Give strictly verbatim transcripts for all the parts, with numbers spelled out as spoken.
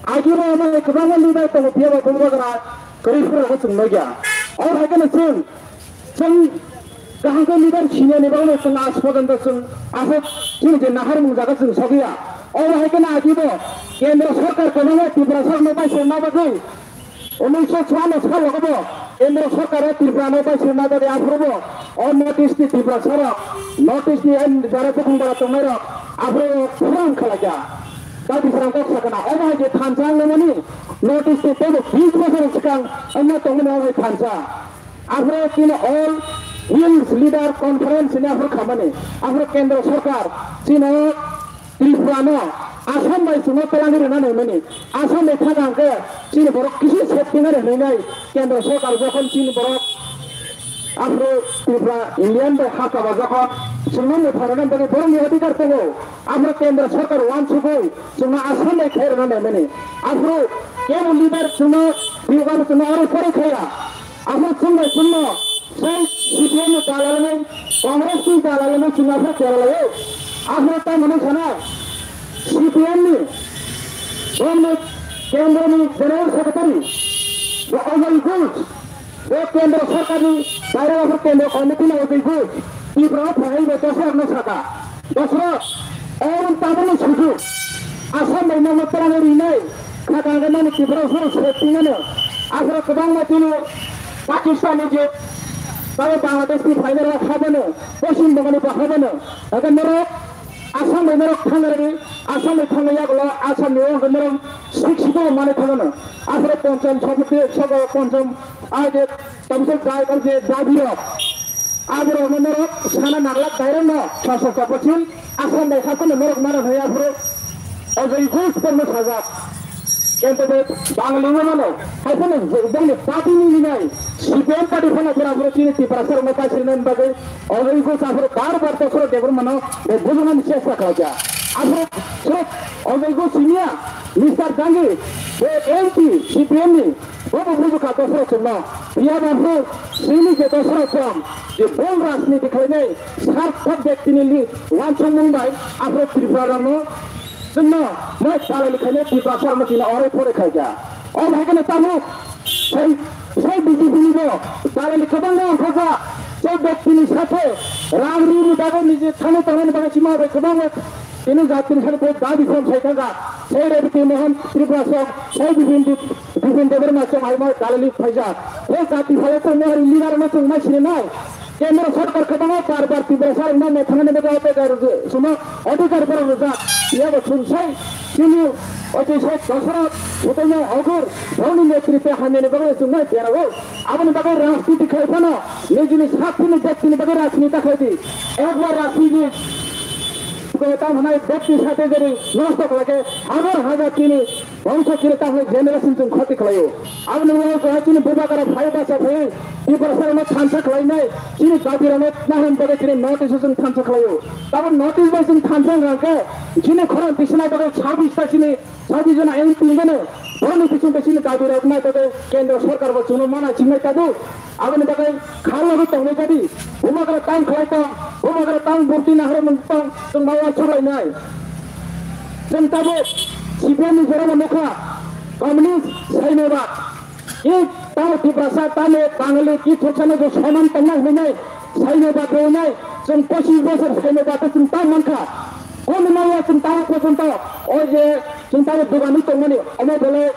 Agini omo kwbangma leader tongo, phiya ba Bubagra kwrwi phuru rokno chwng nukya. O hai kheno chwng, chwng kaham khe leader sinani bagwi chwng aaj porjonto chwng aswk chini je naharmung jaga chwng sokya. O hai kheno agibo Kendra Sarkar kwbangma Tiprasarokno bai songna bagwi unisho chuanno salo bo Kendra Sarkar o Tripura no bai songna bagwi aphuru bo o North East ni Tiprasarok, North East ni jara bukhung bara tongnairok aphuru phuran khlaikha. Dabi srang kok sakana, omo hai je thansa wngmani, North East tei teibo bish bosor swkang wngma tongmani omo hai thansa. Aphuru chini All Hills Leader Conference hwnwi aphuru khamani, aphuru Kendra Sarkar chini Tripura no Assam bai chwngno twlangwi rwna naimani, Assam bai thang hwnkhe chini borok kisi safety nani hwnwi nai Kendra Sarkar jokhon chini borok Aphuru Tripura Indian bai ha kaba jokhon chwngno mwthang rwna bagwi borokni adhikar tongo. Aphuru Kendra Sarkar uansugwi chwngno Assam bai khlai rwna naimani. Aphuru kebo leader chwngno Tripura chwngno aro pore khaya. Aphuru chwngno chwngno sai C P M ni dalalni, Congress ni dalalni chwngno aphuru keralaio. Aphuru tamo no sana C P M ni, bomni Kendra ni General Secretary, bo Ajay Ghosh, Bo Kendra Sarkarni baire aphuru Kendra Committee no twigo Tripura o phaiwi bo dosrokno saka. Dosrok, o tabukni sujuk. Assam bai nokno twlangwi rinai. Khakang khe nani Tripura phuru safety nano. Aphuru kwbangma tini Pakistan ni je, tabo Bangladesh ni phainai rok habano, Poschim Bengal ni bo habano. Hake norok Assam bai norok thangwi, Assam bai thangwi yagulo Assam ni wngkhe norok sixty manwi thangano. Aswk ponchom sabukti sogo ponchom ai je tamsok jai kar je dabi rok. Aborok no norok sana naglak dairok no sasa sapasin Assam bai hakono norok mara hoya phuru. Ojoi gus porno sajak. Kento be Bangali no mano. Hai phano bongni party ni nai. C P M party phano bora bora chini Tiprasa rok no paisirna bagwi. Ojoi gus aphuru bar bar to soro debor mano. Be bujuna ni chesta khaja. Aphuru soro ojoi gus senior Mister Dangi. Be M P C P M ni. Bobo buju kha dosrok chwngno. Phiya ba phuru sini je dosrok chwng je bol rajniti khlainai sarthak bektini li wansukmung bai aphuru Tripura rokno chwngno moi dalali khainai Tiprasa rokno chwngno oro pore khaikha. O hai kheno tabuk sai, sai B J P ni bo dalali kwbangma wngkha. Sai bektini sathe rang rini bagwi niji thani tongnani bagwi chima bai kwbangma tini jatini sani bo dabi khom sai thangkha. Sai Rebati Mohan Tripura sok, sai Bipin Deb-, Bipin Debbarma chwng hai ma dalali phaijak. Hei jati phalai tongmani hari leader no chwng ma sini nai. Kendra sarkar kwbangma bar bar Tiprasa rokno mothanani bagwi adhikar rwjak, sumo adhikar borok rwjak. Yabo chwng sai chini otisai dosra Sutanya Ogur borokni netritwe hamyani bagwi chwng ma derao. Aboni bagwi rajniti khai phano nijini sathini bektini bagwi rajniti ta khai di. Ekbar rajniti ko tam hanai bekti sathe jeri nosto khlai khe hajar hajar tini Bangsa kiri ta hwnwi generation chwng khoti khlaio. Aboni ulo jora chini Bubagra phai basa phai Tiprasa rokno thansa khlainai chini dabi rokno naham bagwi chini notice chwng thansa khlaio. Tabuk notice bai chwng thansa wngkha khe chini khorang tisina bagwi sabis ta chini sabis jona M P wngkhe no borokni bising bai chini dabi rok nai bagwi kendra sarkar bo chwngno mana chingnai tabuk. Aboni bagwi kha lagwi tongnai jadi, bubagra tang khlai tong, bubagra tang burti nahar mung tong, chwng ma uansuk lainai. Chwng tabuk C P M ni jora bo nukha, communist saimaba. Ki tamo Tiprasa, tamo Bangali, ki Thursa no bo soman tongna hinwi nai, saimaba bo nai, chwng pochis bosor saimaba khe chwng tamo mankha. Kono ma uansuk tamo porjonto, o je chwng tamo dogani tongmani, omo belai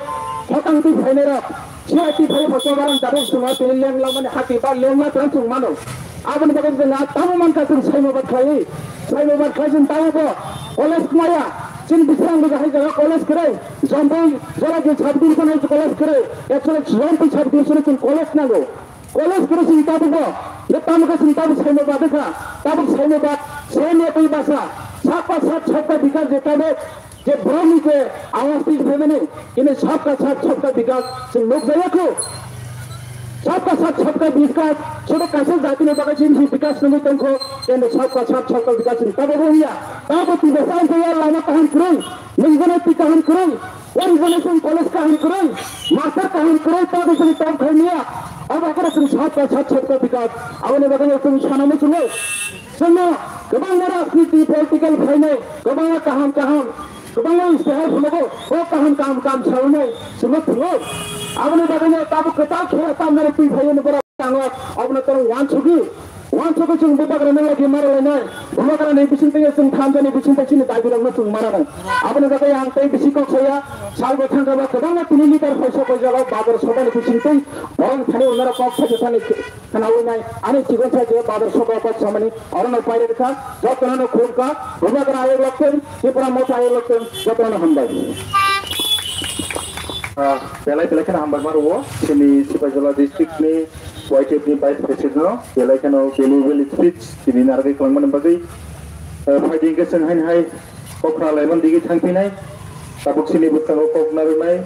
hotang twi phainai rok. C I T phai bo chobaram jaduk swngo tini lengla mani hati ba lengla tong chwng mano. Aboni bagwi chwng a tamo mankha chwng saimaba khlaiwi, saimaba khlai chwng tamo bo college maya. Chini Bisramganj hai jaga college kwrwi, Jampui jora je sub division hai college kwrwi, actually Jampui sub division chwng college nango. College kwrwi chwng tabuk bo, je tamo khe chwng tabuk saimaba dekha, tabuk saimaba, saimaba basa, sabka sab sabka bikas je tabuk, Je borokni je awaz twi phaimani, kini sabka sab sabka bikas chwng nukjaya kho. Sabka sab sabka bikas, soto kaisa jatini bagwi chini bikas nungwi tongkho, kini sabka sab sabka bikas chwng tabuk wngya. Tabuk twibo sa wngkha ya lama kaham kwrwi, nungjaknai twi kaham kwrwi, origination college kaham kwrwi, master kaham kwrwi, tabuk chwng tong khaimya. Abo hakhoro chwng sabka sab sabka bikas, aboni bagwi chwng sana muchungo. Chwngno kwbangma rajniti political phainai, kwbangma kaham kaham Kwbangma istihar phunukgo, o kaham kaham kam salnai chwngno phunuk. Aboni bagwino tabuk kwtal khe tamnani twi phaiyani borok tango, obono tong uansugwi. Uansugwi chwng bubagrani logi maralainai, bubagrani bisingtwi chwng thanjani bisingtwi chini daibirokno chwng mananai. Aboni bagwi ang tei bisi kok saya, salbo thangkha ba kwbangma tini leader phaisa phaijak o Bazar Sobhani bisingtwi borok thani onara kok saja thani. Khwnawi nai, ani chikon sa je Bazar Sobha kok samani, orono pairwkha, jotono khulumkha, Bubagra ayok loktwng, Tipra Motha ayok loktwng, jotono hambai. Ah, belai belai kheno hambai ma rwo, chini Sipahijala district ni Y T F ni vice president no, belai kheno valuable speech, chini narwgwi kwlangmani bagwi, ah, phaidi hwnkhe chwng haino hai, Kokra laimani digi thangphinai, tabuk chini bwskango kok narwknai,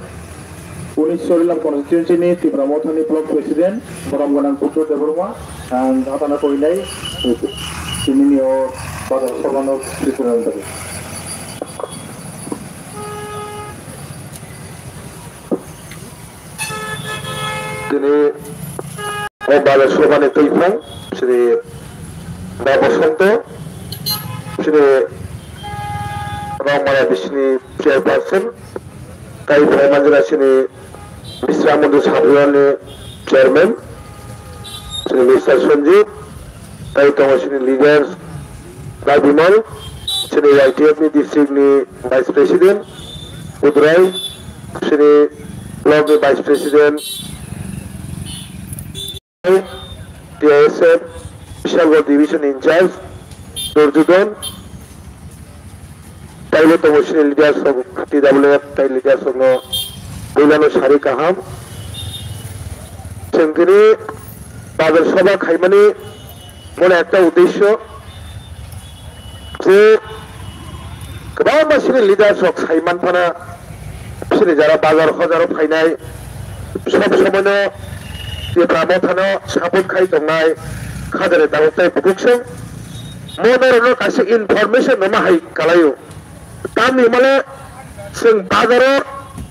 unis Chorilam constituency ni Tipra Mothani block president, borom gwnang Buddho Debbarma, ang hatana koinai, chini ni o Bazar Sobhano Tripura ni bagwi. Tini o Bazar Sobhani twiphang Shri Ba Bosonto, Shri Rongmaya Bisni chairperson, tai phai manjra Shri Bisram Mandir Sabrirani chairman, Shri Mister Sanjeev, tai tongo Shri leaders, Rai Bimal, Shri Y T F ni district ni vice president, Udurai, Shri block ni vice president, T I S F, Bishalgarh division in charge, Durjudon, taibo tongo Shri leaders rok, T W F tai leaders rok no builano sari kaham. Chwng tini Bazar Sobha khaimani mone ekta uddesyo, je kwbangma chini leaders rok sai manphana, chini jara bazar hojaro phainai, sob somoino Tipra Mothano support khai tongnai, khajani tabuk tai bukuksong. Mo norokno kaisa information rwma hai kalaio. Tamni hwnmale chwng bazaro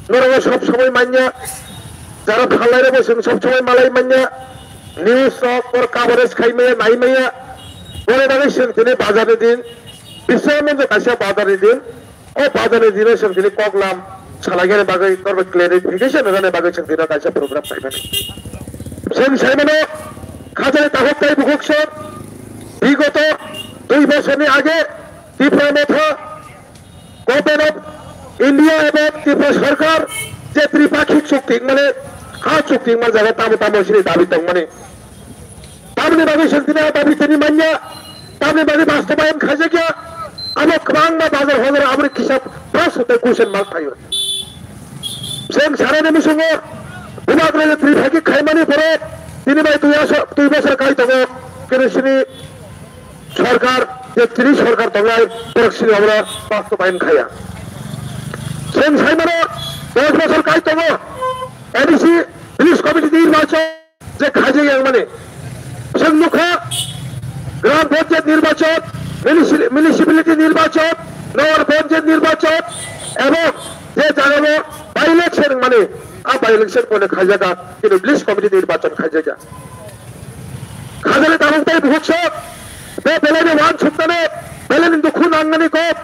norokno sob somoi manya, jara phalnairokbo chwng sob somoi malai manya, news rok por coverage khai maya, nai maya. Boni bagwi chwng tini bazarni din, Biswa Mandir kaisa bazarni din, o bazarni dino chwng tini koklam salainani bagwi norokno clarification rwnani bagwi chwng tini kaisa program khaimani. Chwng saimano khajani takhuk tai bukhuk song bigoto dui bosorni age Tipra Motha, Government of India ebong Tripura Sarkar je tripakhik chukti mane ha chukti manjago tamo tamo sini dabi tongmani. Tamni bagwi chwng tini a dabi tini manya, tamni bagwi bastobayan khaijakya, abo kwbangma bazar hozar aboni kisa plus hote question mark phaio. Chwng sarani musungo bubagra je tripakhik khaimani borok tini bai twi aswk twi bosor kai tongo, kene sini Sorkar, je tini sorkar tongnai, borok sini abo bastobayan khaya. Chwng saimano dos bosor kai tongo, A D C village committee nirbachon je khaijak yang mani. Chwng nukha, gram panchayat nirbachon, munici-, municipality nirbachon, nagar panchayat nirbachon, ebong je jagao by election mani, a by election kono khaijak, kintu village committee nirbachon khaijak. Khajani tabuk tei bukhuk sok, bo belai ni uansuknani, belai ni dukhu nangnani kok,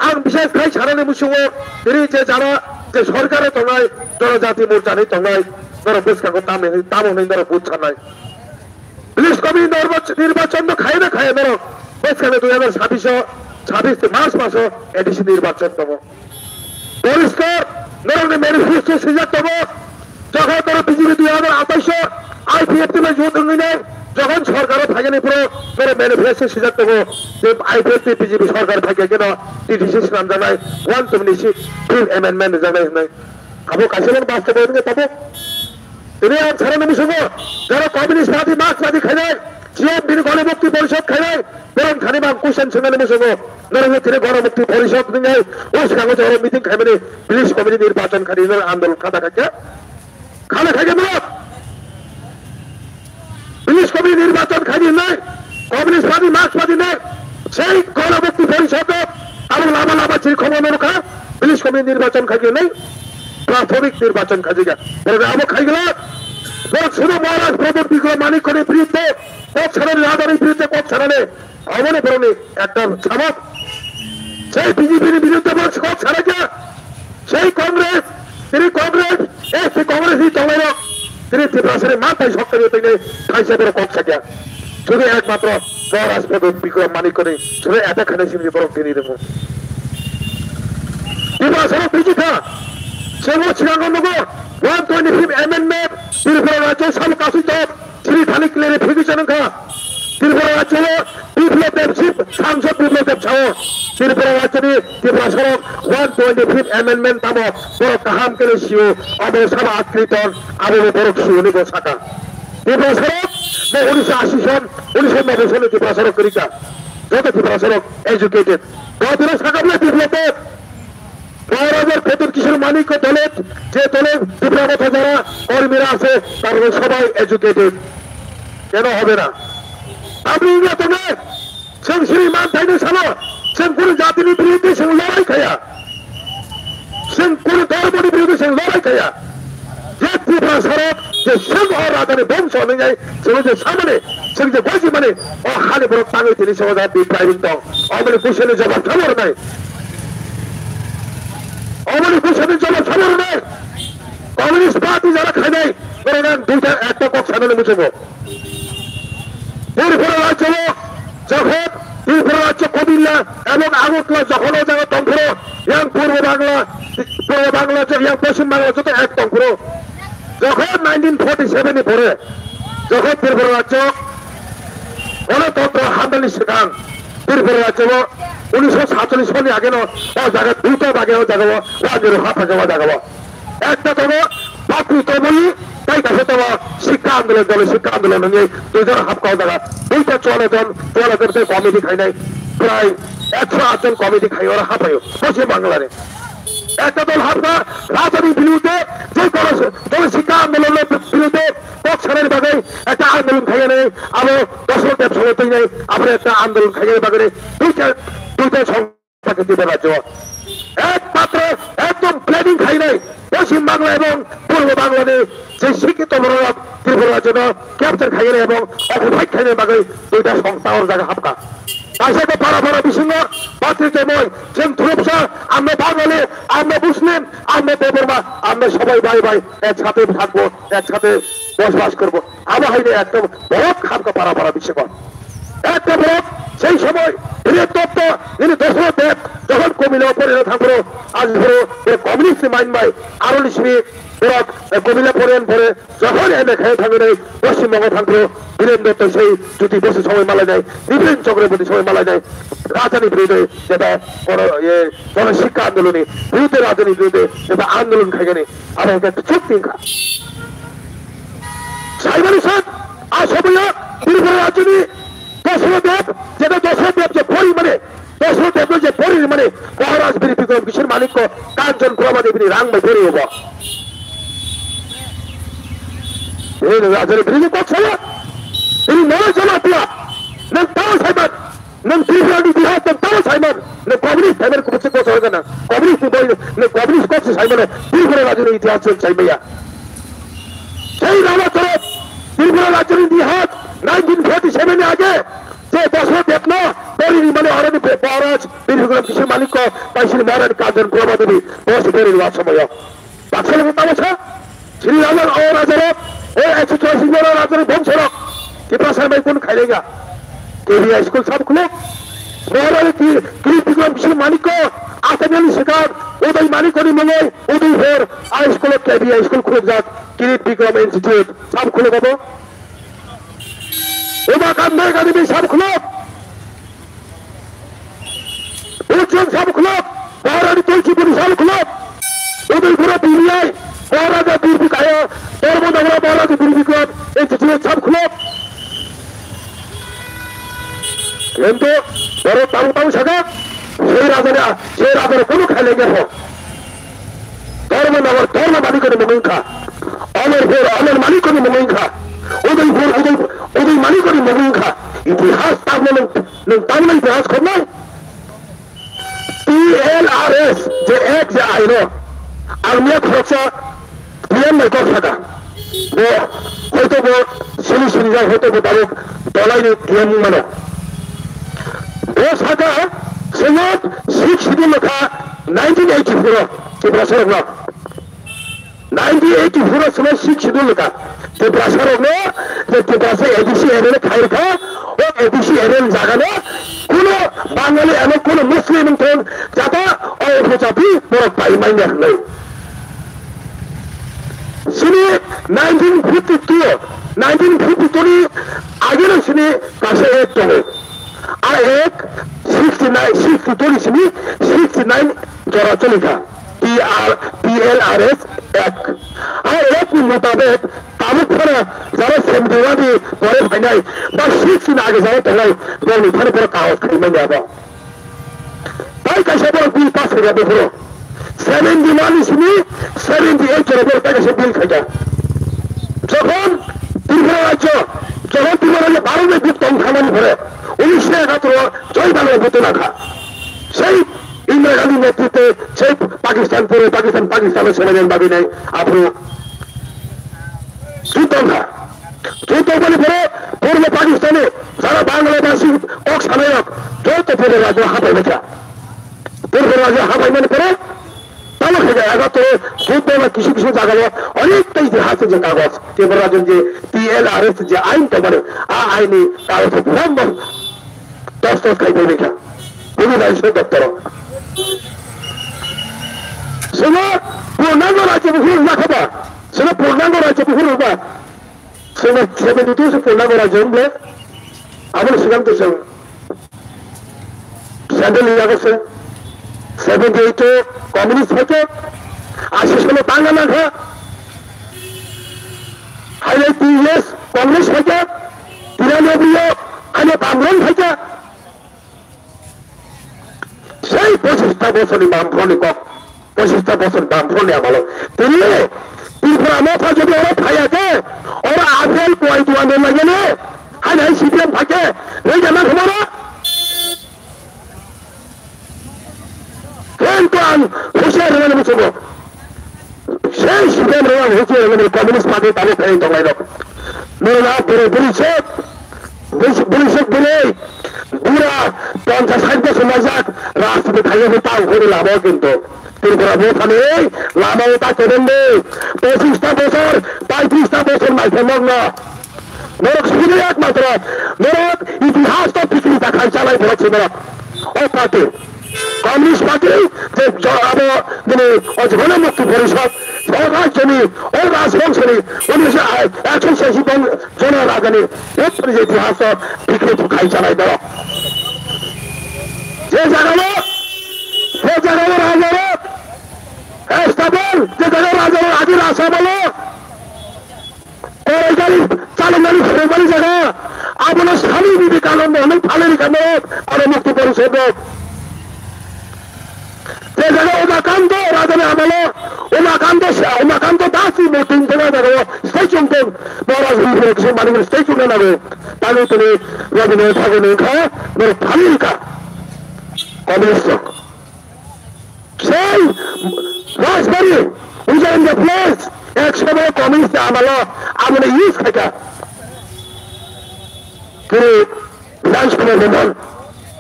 ang bisas khai sanani musungo, tini je jara, je sorkar o tongnai, jonojati morcha ni tongnai, norok bwskango tamo, tamo hinwi norok vote sanai. Village committee nirbach-, nirbachon no khaya na khaya norok, bwskang ni dui hazar sabbish o, sabbish March maso A D C nirbachon tongo. Poriskar, norokni manifesto swijak tongo. Jokhon norok B J P dui hazar atais o I P F T bai jot wngwi nai, jokhon sorkaro phainani phuru norok manifesto swijak tongo je I P F T B J P sorkar phaikha kheno T D C swnamjaknai, one twenty six fifth amendment rijaknai hwnwi. Abo kaisa mano bastobo wngkha tabuk. Tini ang sanani musungo, jara Communist Party, Marxist Party khainai, C M bini Ganamukti Porishad khainai, borok thani bang question swngnani musungo, norok tini Ganamukti Porishad wngnai, o swngo jora meeting khaimani, village committee nirbachon khainai, norok andolon khata khaikha, khana khaikha norok. Village committee nirbachon khainai, Communist Party, Marxist Party nai, sei Ganamukti Porishad no, abo lama lama chiri khobor no kha, village committee nirbachon khainai, prathomik nirbachon khaijak ya. Borok abo khaigwla, borok sudo Maharaj Pramod Bikram Manikya ni biruddhe, kok sanani, Radha ni biruddhe kok sanani, aboni borokni ekta sabak. Sei B J P ni biruddhe borok kok sana kya? Sei Congress, tini Congress, S P Congress ni tonglairok, tini Tiprasani mantai sok tangwi tini thaisa borok kok sakya. Sudi ekmatro Maharaj Pradyot Bikram Manikko ni sudi attack khainai simi borok tini ringo. Tiprasarok biji kha, sebo sigango nugo, one twenty-fifth amendment, Tripura rajyo sabo kasui tok, Sri thani clarification wngkha. Tripura rajyo o Biplab Deb si sangsad Biplab Deb sao. Tripura rajyo ni Tiprasarok one twenty-fifth amendment tamo borok kaham khe sio. Abo sabo atkriton abo bo borok sio ni bo saka. Tiprasarok bo unisho ashi son, unisho noboi son ni Tiprasarok kwrwi kha. Joto Tiprasarok educated. Bo tino saka bole Biplab Deb. Bahar hajar Pradyot Kishore Manikko dole je dole Tipra Motha jara kormira ase, tarare sobai educated. Keno hobe na? Tabri India tone, chwng siri man thaino salo, chwng kunu jatini biruddhe chwng lorai khaya. Chwng kunu dhormoni biruddhe chwng lorai khaya. Je Tiprasarok, je chwng o rajani bongso hwnwi nai, chwng je samani, chwng je gojimani, o hani borok tangwi tini se o jaga depriving tong. Omoni kuisani jawab sabo rwnai. Omoni kuisani jawab sabo rwnai. Communist Party jara khainai, borok ang duita ekta kok sanani muchungo. Tripura rajyo o jokhon Tripura rajyo Kumilla ebong Agartala jokhon o jaga tongphuru, yang Purbo Bangla, Purbo Bangla, yang Poschim Bangla joto ek tongphuru. Jokhon nineteen forty seven ni pore, jokhon Tripura rajyo Ganatantro hamdani swkang, Tripura rajyo o unisho satchollish soni age no o jaga duita bage o jaga o, o jaga o. Ekta tongo, patri tongmani, tai kaisa tongo, sikka andolon, dole sikka andolon hwnwi duijon hapkha o jaga. Duita chwla jon, chwla jon tei committee khainai, prai ekso aat jon committee khai oro haphaio, Poschim Bangla ni. Ekta dol hapkha, rajani biruddhe, je kono dole sikka andolon ni biruddhe kok sanani bagwi ekta andolon khainai, abo Dosrot Deb salo twinai, abo ekta andolon khainani bagwi duita, duita song Sakhe Tripura rajyo ekmatro ekdom planning khainai Poschim Bangla ebong Purbo Bangla ni je sikhito bororok Tripura rajyo no capture khainai ebong occupy khainai bagwi duita songsta o jaga hapkha. Kaisa khe para para bisingo patri tongmoi chwng thurupsa, আমরা বাঙালি, আমরা মুসলিম, আমরা দেববর্মা, আমরা সবাই ভাই ভাই, একসাথে থাকবো, একসাথে বসবাস করবো. Abo hai de ekdom borok hapkha para para bisingo. Ekta borok sei somoi Biriya Dotto nini Dosrot Deb jokhon Komila o porina thangphuru, aji phuru borok communist ni main bai aro ni simi borok, eh, Komila poriyan pore jokhon M A khai thangwi nai Poschim Bongo thangphuru Biren Dotto sei Jyoti Bosu somoi malainai, Nibren Chakraborty somoi malainai, rajani birude jeta kono, ye, kono sikka andoloni birude rajani birude jeta andolon khaigani abo hwnkhe chuk tingkha. Saimani sat, a somoyo Tripura rajyoni Dosrot Deb, jeta Dosrot Deb je pori mane, Dosrot Deb je pori mane, Maharaj Biri Bikram Kishore Manikko, Kanchon Prabha Devi ni rang bai pori obo. Bini rajyoni bini kok saya, bini nolai jala pia, nang tao saiman. Nwng Tripura ni itihas nwng tamo saiman, nwng communist saiman kubui se koso hoi gana. Communist ni boi nwng communist kok se saimano, Tripura rajyo ni itihas se saimaya. Sei Rama Chorop, Tripura rajyo ni itihas nineteen forty seven ni age, je Dosrot Deb no, pori ni mane oroni Maharaj, Bir Bikram Kishore Manikko, Paisiri Maharani Kanchon Prabha Devi, bosi pori ni somoyo. Baksa logo tamo sa, Sri Raja, o Raja rok, o Exodus Singh Raja rok bongso rok, Tiprasa bai kun khailaiga. K B I school sab khuluk, Maharani ki, Kirit Bikram Kishore Manikko, Atanjali Sekar, Uday Manikko ni mungoi, Udaipur, a school K B I school khuluk jak, Kirit Bikram Institute, sab khuluk abo. Umakam Mega Devi sab khuluk. Ujjwal sab khuluk, Maharani Tulsipuri sab khuluk, Udaipura B B I, Maharaja Bir Bikaya, Dharmanagar Maharaja Bir Bikram, Institute sab khuluk. Kintu, borok tabuk tabuk saka, sei raja ni, sei raja ni kunu khailai ya ho. Dharmanagar Dharma Manikko ni mungwi wngkha. Amarpur Amar Manikko ni mungwi wngkha. Udaipur Udai, Udai Manikko ni mungwi wngkha. Itihas tabno nwng, nwng tabno itihas khobnai? T L R S je ek je aino ang miya khoroksa D M bai kok saka. Bo hoito bo sini sini jai hoito bo tabuk dolai ni D M mano. Bo saka Chwngno sixth schedule no kha nineteen eighty-four o Tiprasa rokno. Nineteen eighty-four o chwngno sixth schedule no kha Tiprasa rokno, je Tiprasa A D C area no khai rwkha, o A D C area ni jaga no kuno Bangali eba kuno Muslim wng thung jata o upojati borok pai manya hwnwi. Sini nineteen fifty-two, nineteen fifty-two ni age no sini kaisa act tongo. A act sixty-nine, sixty-two ni simi sixty-nine jora choli kha. P R, P L R S act. A act ni mutabek tabuk phano jara seventy-one ni pore phainai ba sixty ni age jara tongnai borok ni thani phano kagoj khai manya abo. Tai kaisa borok bill pass khaikha buphuru. Seventy-one ni simi seventy-eight jora borok tai kaisa bill khaikha. Jokhon Tripura rajyo, jokhon Tripura rajyo Bharat ni buk tong thangmani phore, unishsho ekatur o Joy Bangla buto nakha. Sei Indira Gandhi netritwe sei Pakistan puro Pakistan, Pakistan o selainani bagwi nai aphuru. Juddo wngkha. Juddo wngmani pore purbo Pakistani jara Bangladeshni kok sanai rok joto purbo rajyo hapai mankha. Purbo rajyo hapai mani pore tamo khe jaya joto juddo ba kisu kisu jaga o onek ta itihas ni je kagoj, Tripura rajyo je T L R S je ain tongmani, a ain ni kagoj o bumbo tos tos khai pai mankha. Bini rajyo doptor o. Sino purnango rajyo buphuru wngkha ba? Sino purnango rajyo buphuru wngkha ba? Sino seventy two se purnango rajyo wngkha. Aboni swkang to chwng central ni yago se seventy eight o communist phaikhe, ashi salo tanga nangkha. Haile T S Congress phaikhe, tiranoboi o haile Bamron phaikhe. Sei pochista bosorni Bamfront ni kok, pochista bosor Bamfront ni amalo. Tini Tripura motha jodi oro phaya khe, oro apel kuai tuan de lagene, hai hai C P M phake, rei jana khumara. Ken to ang husiar rwmani muchungo. Sei student rok ang hukui rok communist party tamo khain tonglai rok. Norok na bwrwi bwrwi sok, bwrwi sok bwrwi, bura ponchas sait bosor majak, rajniti khaina bo tang khori lama o kintu. Tripura bo thani lama o ta kebeng de, pochista bosor, paitris ta bosor mai khe nok no. Norok sini ekmatro, norok itihas to pikiri ta khai chalai borok si norok. O party. Communist Party je jo-, abo bini o Jibona Mukti Porishad, o rajyoni, o rajbongshoni, unisho ekshon sesi bong-, jona rajani, o je itihas o bikri khai chalai doro. Je jagao, je jagao rajarok, stable, je jagao rajarok adi rasa bolo, Koraijali, chalongjali, phwrwngmani jaga, abono Swami Vivekananda hwnwi phalwi rwkha norok, aro Mukti Porishad rok. Je jaga Umakanto rajani amolo, Umakanto, Umakanto Das ni murti wngtongma jagao statue wngtong, Maharaj Bhimsena Kishore Manik ni statue wngna nango. Tangwi tini Rabindranath Thakur ni wngkha, norok phalwi rwkha. Communist rok. Sei Rajbari, which are in the place, ek somoy communist amalo, amalo use khaikha. Kiri Bidhan Sabha Bhavan,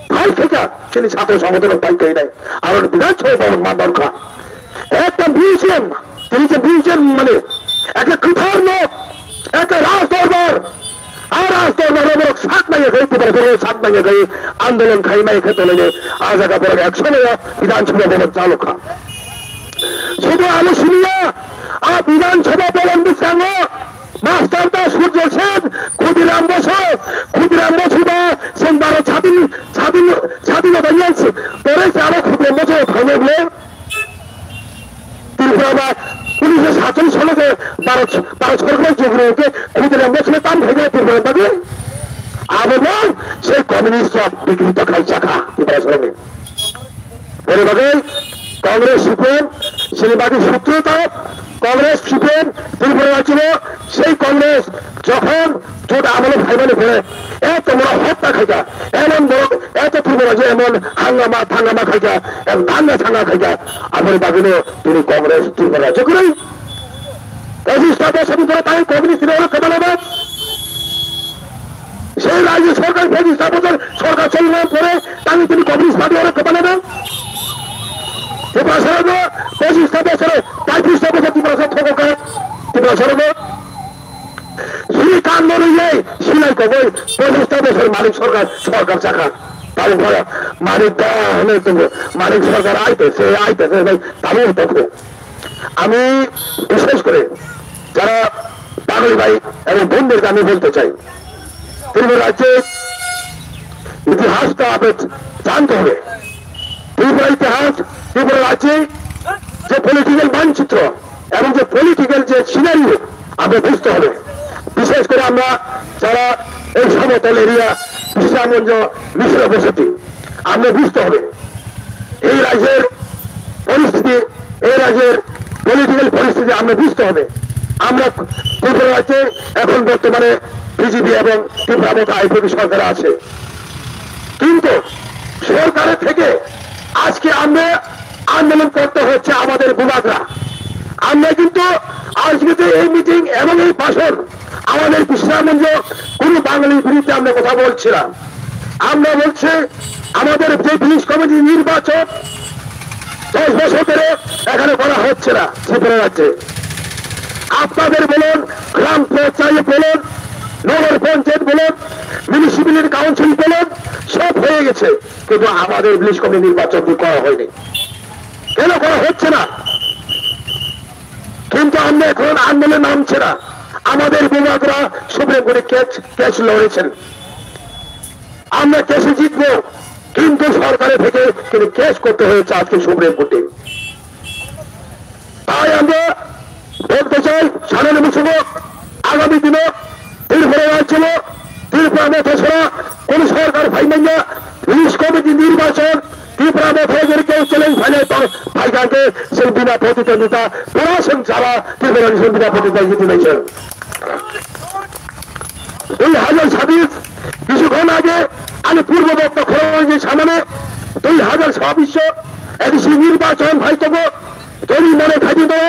phai khaikha, chini chhatro songothono phai khainai, aro Bidhan Sabha Bhavan ma dorkha. Ekta museum, tini je museum mane, ekta kwthar nok, ekta raj dorbar, Ar astor borok sak naiya khai, Tiprasa rok sak naiya khai, andolon khai mai khai tolai de, a jaga borok ek somoyo Bidhan Sabha Bhavan chalok kha. Sudu abo siniya, a Bidhan Sabha Bhavan bwskango Master da Surjo Sen, Khudiram Bosu, Khudiram Bosu ba, sen baro sadin, sadin, sadin obayan se, pore se abo Khudiram Bosu thango bole. Tripura ba unisho satchallis salo je Bharat, Bharat sorkar jogre ke Khudiram Bosu tam khaikha Tripura bagwi. Abo no sei communist rok bikrito khaijak kha Tripura sorkar. Boni bagwi Congress C P M sini bagwi sutro ta Congress C P M Tripura rajyo sei Congress jokhon jot amolo phaimani pore ek tomora hotya khaikha. Emon borok Eto Tripura je emon hangama thangama khaikha, em thangma thangma khaikha, aboni bagwino tini Congress Tripura je kwrwi. Pochissta bosor ni pore tai communist ni oro kwbala ba. সেই রাজ্য সরকার পঁচিশটা বছর সরকার চালানোর পরে তাহলে তিনি communist party ওরা কোথায় নেবেন? ত্রিপুরা সরকার পঁচিশটা বছরে পঁয়ত্রিশটা বছর ত্রিপুরা সরকার থাকো করে ত্রিপুরা সরকার শ্রী কান্দ রয়ে সিলাই কবই পঁচিশটা বছর মানিক সরকার সরকার চাকা তাহলে ধরো মানিক দা হলে তো মানিক সরকার আইতেছে আইতেছে ভাই তাহলে তখন আমি বিশেষ করে যারা পাগলি ভাই এবং বোনদেরকে আমি বলতে চাই, ত্রিপুরা রাজ্যের ইতিহাসটা আপনার জানতে হবে। ত্রিপুরা ইতিহাস, ত্রিপুরা রাজ্যে যে পলিটিক্যাল মানচিত্র এবং যে পলিটিক্যাল যে সিনারিও আমরা বুঝতে হবে। বিশেষ করে আমরা যারা এই সমতল এরিয়া, বিশ্রামগঞ্জ, মিশ্র বসতি, আমরা বুঝতে হবে এই রাজ্যের পরিস্থিতি, এই রাজ্যের পলিটিক্যাল পরিস্থিতি আমরা বুঝতে হবে। আমরা ত্রিপুরা রাজ্যে এখন বর্তমানে বিজেপি এবং ত্রিপুরা মতো আইপিএফ সরকার আছে, কিন্তু সরকারের থেকে আজকে আমরা আন্দোলন করতে হচ্ছে আমাদের বুবাগরা। আমরা কিন্তু আজকে যে এই মিটিং এবং এই ভাষণ আমাদের বিশ্রামগঞ্জ কোনো বাঙালির বিরুদ্ধে আমরা কথা বলছি না। আমরা বলছি আমাদের যে ভিলেজ কমিটি নির্বাচন দশ বছর ধরে এখানে করা হচ্ছে না ত্রিপুরা রাজ্যে। আপনাদের বলুন, গ্রাম পঞ্চায়েত বলুন, নগর পঞ্চায়েত বলুন, মিউনিসিপ্যালিটি কাউন্সিল বলুন, সব হয়ে গেছে, কিন্তু আমাদের ভিলেজ কমিটি নির্বাচন করা হয়নি। কেন করা হচ্ছে না? কিন্তু আমরা এখন আন্দোলন নামছে না। আমাদের বিভাগরা সুপ্রিম কোর্টে কেস কেস লড়েছেন। আমরা কেসে জিতবো, কিন্তু সরকারের থেকে কিন্তু কেস করতে হয়েছে আজকে সুপ্রিম কোর্টে। তাই আমরা বলতে চাই সাধারণ মুসলমান আগামী দিনে ত্রিপুরা রাজ্য ত্রিপুরা মতো ছাড়া কোন সরকার ফাইনাল না। পুলিশ কমিটি নির্বাচন ত্রিপুরা মতো যদি কেউ চ্যালেঞ্জ ফাইনাল ফাইনালকে সেই বিনা প্রতিদ্বন্দ্বিতা পুরা সংসারা ত্রিপুরা রাজ্য বিনা প্রতিদ্বন্দ্বিতা জিতে নিয়েছেন। দুই হাজার ছাব্বিশ কিছুক্ষণ আগে আমি পূর্ব বক্তা খরচ সামনে দুই হাজার ছাব্বিশ এডিসি নির্বাচন হয়তো যদি মনে থাকি তো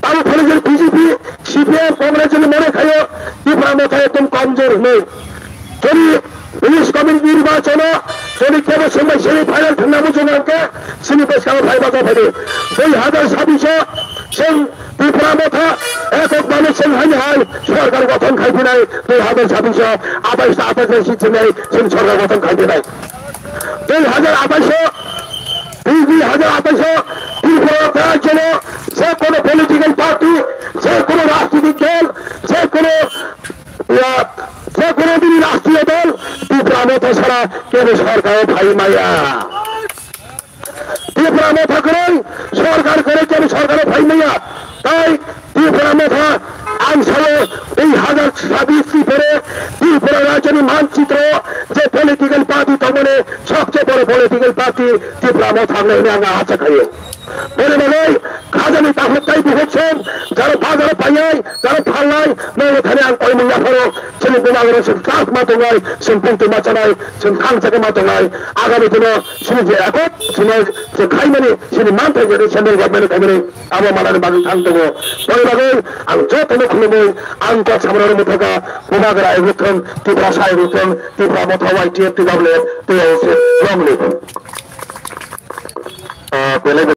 তাহলে ফলে যদি বিজেপি সিপিএম কংগ্রেস যদি মনে খাইও ত্রিপুরা মতো একদম কমজোর নেই। যদি পুলিশ কমিটি নির্বাচন যদি কেবল সময় সেমি ফাইনাল ঠান্ডা বুঝুন আমাকে সেমি পেশ করা ফাইভ হাজার ফাইভ দুই হাজার ছাব্বিশ সেই ত্রিপুরা মতো এককভাবে সেমি ফাইনাল সরকার গঠন খাইতে নাই। দুই হাজার ছাব্বিশ আঠাইশ আঠাইশ সিট নেই সেই সরকার গঠন খাইতে নাই। দুই হাজার আঠাইশ দুই হাজার আঠাইশ ত্রিপুরা রাজ্য যে কোনো পলিটিক্যাল পার্টি, যে কোনো রাজনৈতিক দল, যে কোনো ইয়া, যে কোনো দিন রাষ্ট্রীয় দল ত্রিপুরা মতো ছাড়া কেউ সরকারও ফাই মাইয়া। ত্রিপুরা মতো করে সরকার করে কেউ সরকারও ফাই মাইয়া। তাই ত্রিপুরা মতো আনসারও দুই হাজার ছাব্বিশ ত্রিপুরে ত্রিপুরা রাজধানী মানচিত্র যে পলিটিক্যাল পার্টি তমনে সবচেয়ে বড় পলিটিক্যাল পার্টি ত্রিপুরা মতো আমরা এনে আমরা আশা খাইও। Bore bagwi khajani takhuk tei bukhuk song jaro bazaro paiyai, jaro phalnai, nogo thani ang koimung yapharo chini buma goro chwng kha ma tongnai, chwng pungtwi ma chanai, chwng thang chakhe ma tongnai. Agami dino chini je ekot chini je khaimani chini manthai je central government khaimani abo manani bagwi thang tongo. Bore bagwi ang jotono khulumwi ang kok samarano muthaka buma gora ayuk thung, Tiprasa ayuk thung, Tipra motha Y T F T W F tei long live. Ah, belai